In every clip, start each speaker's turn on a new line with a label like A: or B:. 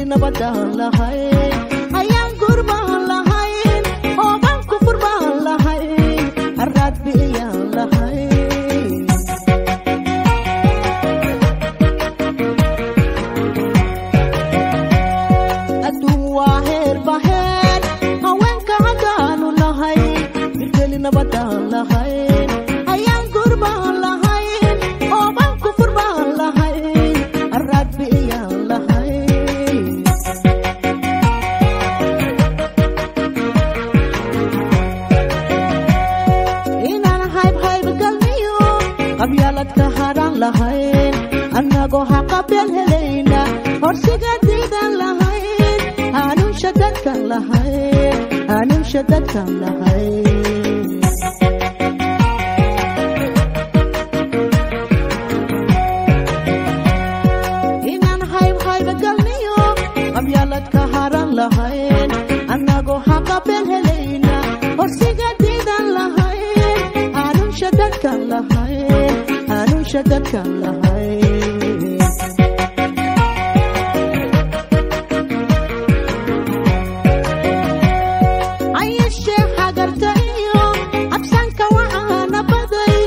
A: Nabadaan lahayn ayaan gurbaan lahayn oobaan kufur baan lahayn haraad biyaan lahayn. Adduun waa heer baheer haweenka haddaanu nahay hirgeli nabadaan lahayn ayaan gurbaan lahayn oobaan kufur baan lahayn haraad biyaan lahayn. Inaan hayb hayb galniyo qabyaaladka hadhaan lahayn annagoo haqabeel helayna horsiga diidan lahayn hanuunsha dadkan lahayn hanuunsha dadkan lahayn. Inaan hayb hayb galniyo qabyaaladka haran lahayn annagoo haqabeel helayna horsiga diidan lahayn hanuunsha dadkan lahayn hanuunsha dadkan lahayn. Ayashee xagarta iyo cabsanka waxaana baday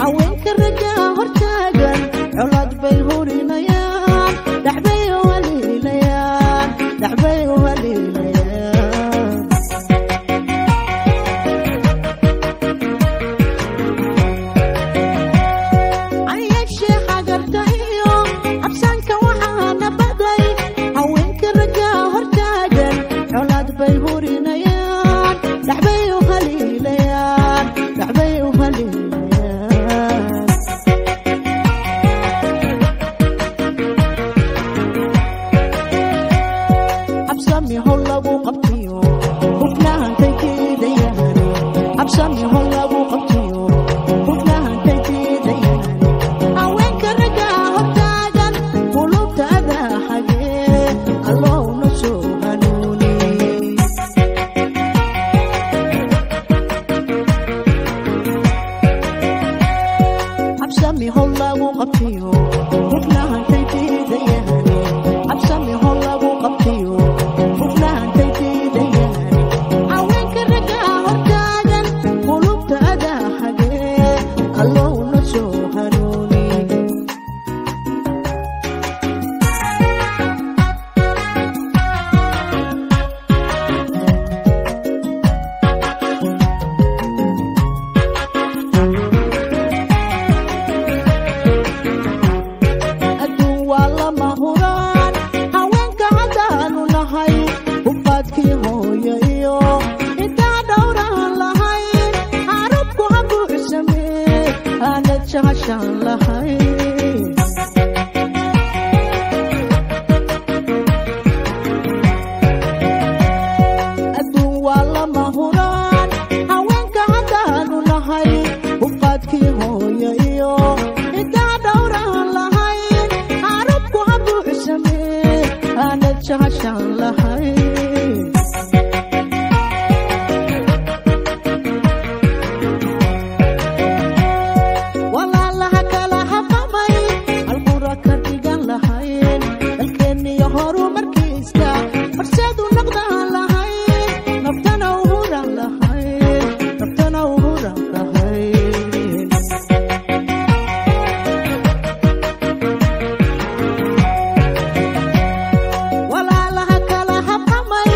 A: haweenka ragga hortaagan colaad bay hurinayaan dhaxbay u haliilayaan dhaxbay u haliilayaan. Ayashee xagarta iyo cabsanka waxaana baday haweenka ragga hortaagan colaad bay hurinayaan dhaxbay u haliilayaan dhaxbay u haliilayaan. Habsami hol lagu qabtiyo hufnaantay diidayaan habsami hol lagu qabtiyo hufnaantay diidayaan haweenka ragga hortaagan qulubtaada xagee allowna soo hanuuni. Habsami hol lagu qabtiyo hufnaantay diidayaan habsami hol lagu qabtiyo hufnaantay diidayaan haweenka ragga hortaagan qulubtaada xagee allowna soo hanuuni. Adduun waa lama huraan haweenka haddaanu nahay hubaadkii hooyo iyo intaa dhowraan lahayn carabku ha buuxsamee aanad jahashaan lahayn. Adduun waa lama huraan haweenka haddaanu nahay hubaadkii hooyo iyo intaa dhowraan lahayn carabku ha buuxsamee aanad jahashaan lahayn. Walaalaha kala haqamay halqura ka dhigan lahayn dalkeenniyo horumarkiisa horseedu noqdaan lahayn naftana u huran lahayn naftana u huran lahayn. Walaalaha kala haqamay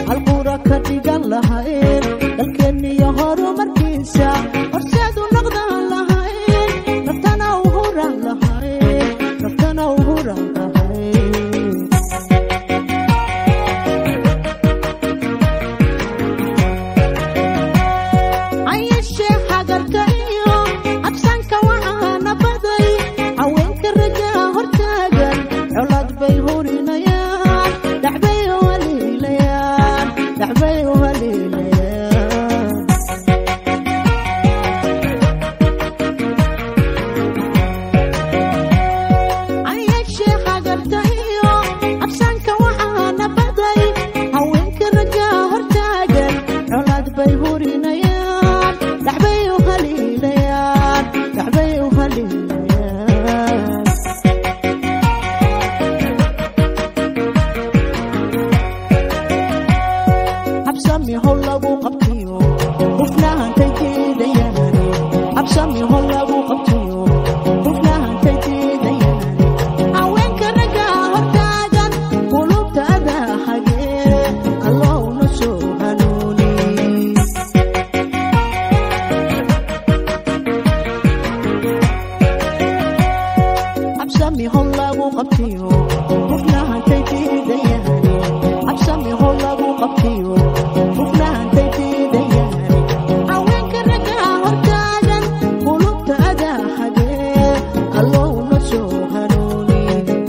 A: halqura ka dhigan lahayn dalkeenniyo horumarkiisa horseedu noqdaan lahayn naftana u huran lahayn naftana u huran lahayn. Ayashee xagarka iyo cabsanka waxaana baday haweenka ragga hortaagan colaad bay hurinayaan dhaxbay u haliilayaan dhaxbay u haliilayaan. Ayashee xagarta iyo cabsanka waxaana baday haweenka ragga hortaagan colaad bay hurinayaan dhaxbay u Habsami hol lagu qabtayo, hufnaantay diidayaan. Haweenka ragga hortaagan, qulubtaada xagee, Allowna soo hanuuni. Habsami hol lagu qabtayo, hufnaantay diidayaan. Habsami hol lagu qabtayo, hufnaantay diidayaan. Haweenka ragga hortaagan, qulubtaada xagee, Allowna soo hanuuni.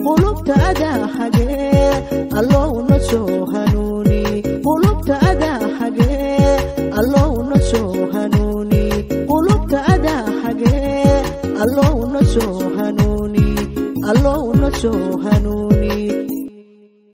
A: Qulubtaada xagee, Allowna soo hanuuni. Qulubtaada xagee, Allowna soo hanuuni. Qulubtaada xagee, Allowna soo hanuuni. Allowna soo hanuuni.